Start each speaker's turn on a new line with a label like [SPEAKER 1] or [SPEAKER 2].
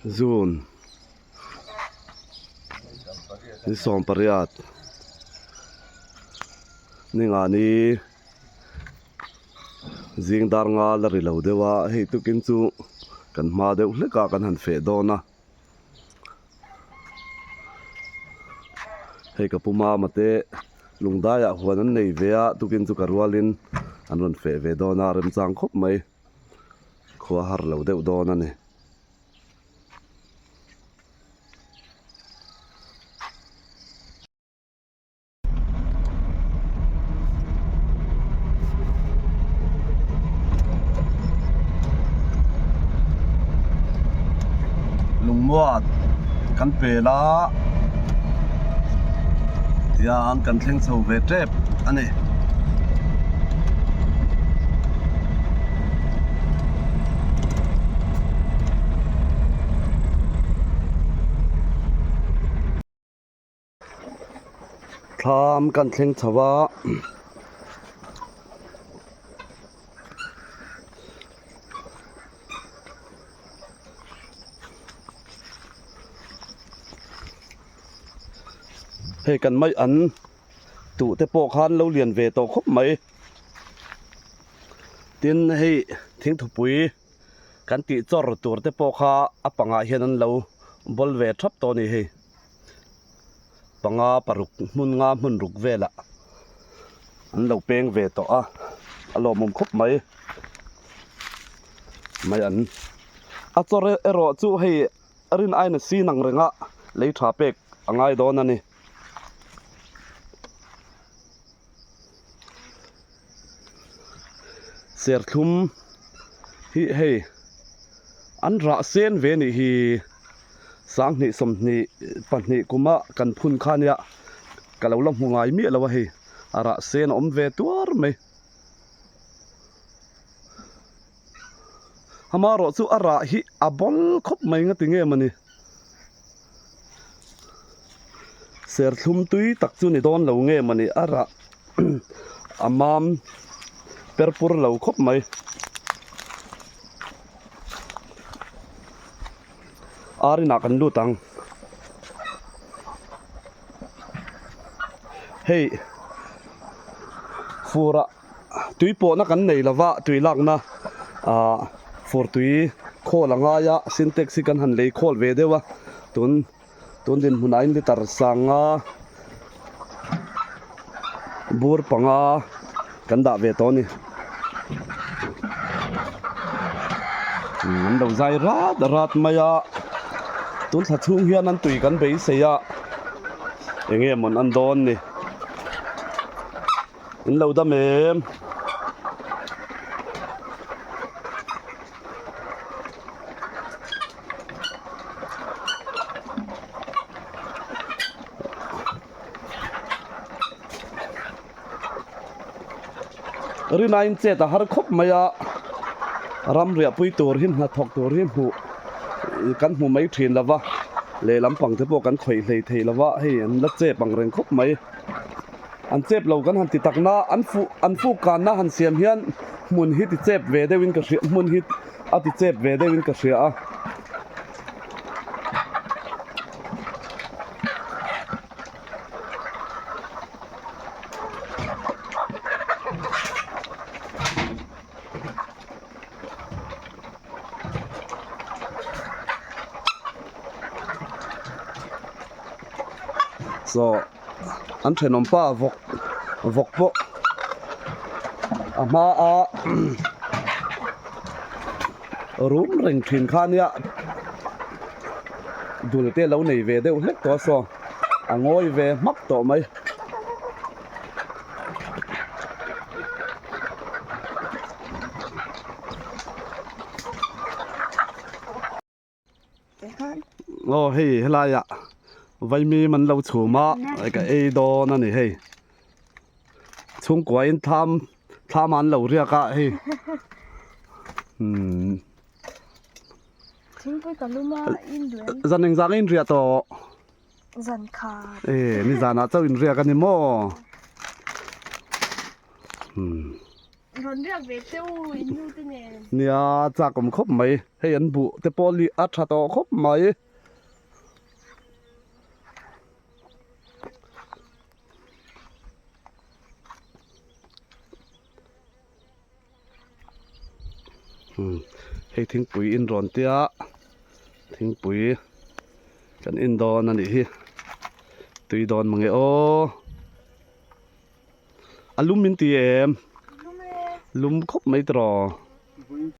[SPEAKER 1] June ni 18 ni nga ni zing dar nga la ri lo deuh a hei tukin chu kan hma deuh hlek a kan han feh dawn a. Hei ka pu mama te lungdaiah huan an nei ve a tukin chu ka rualin an rawn feh ve dawn a remchang khawp mai khua har lo deuh dawn a ni. Lungmuat kan pel a tiang kan thleng chho ve tep a ni. Thlam kan thleng chho a hei kan mai an tuh te pawh khan lo lian ve tawh khawp mai tin hei thingthupui kan tih chawr tur te pawh kha a pangah hian an lo bawl ve thap tawh a ni hei. Panga paruk hmun nga hmun ruk velah an lo peng ve tawh a a lawmawm khawp mai mai an a chawr erawh chu hei a rin aina sin ang reng a lei tha pek a ngai dawn a ni. Serthlum hi hei an rah sen ve nih hi sanghnih sawmhnih pahnih kuma kan phun kha nia ka lo la hmu ngai miah lo a hei a rah sen a awm ve tuar mai amaherawh chu a rah hi a bawl khawp mai nga tinge mawni. Serthlum tui tak chu ni dawn lo nge mawni a rah a mam per pur lo khawp mai. Ar inah kan lut ang. Hei furah tui pawhna kan nei lova tui lakna ah fur tui khawl a ngai a sintex hi kan han lei khawl ve deuh a tun tun dinhmunah hian litre sanga bur panga kan dah ve tawh a ni an lo zai rat rat mai a tun thla chhung hian an tui kan beisei a eng nge mawn an dawn ni. In lo dam em? Rinain chet a har khawp mai a, ram riahpui tur hi hnathawk tur hi hmuh kan hmu mai thin lo va, lehlam pang te pawh kan khawih hlei thei lo va, hei an la chep ang reng khawp mai. An chep lo kan han ti tak na, an fuh an fuk kanna han siam hian hmun hi ti chep ve deuhin ka hria hmun hi a ti chep ve deuhin ka hria a. Saw. An thenawm pa vawk vawk pawh a hma a rum reng thin kha ania dul te lo nei ve deuh hlek tawh a saw a ngawi ve hmak tawh mai. Aw hei helaiah vaimim an lo chhum a ka ei dawn a ni hei chhungkuain thlam thlam an lo riak a hei umm zan engzah nge in riah tawh e nizanah chauh in riak a ni maw umm.
[SPEAKER 2] Rawn riak ve teh u in nu te nen.
[SPEAKER 1] Nia chak awm khawp mai. Hei an buh te pawh lih a tha tawh khawp mai. Hei thingpui in rawn tia thingpui kan in dawn a nih hi tui dawn mange aw a lum min ti em lum khawp mai tiraw.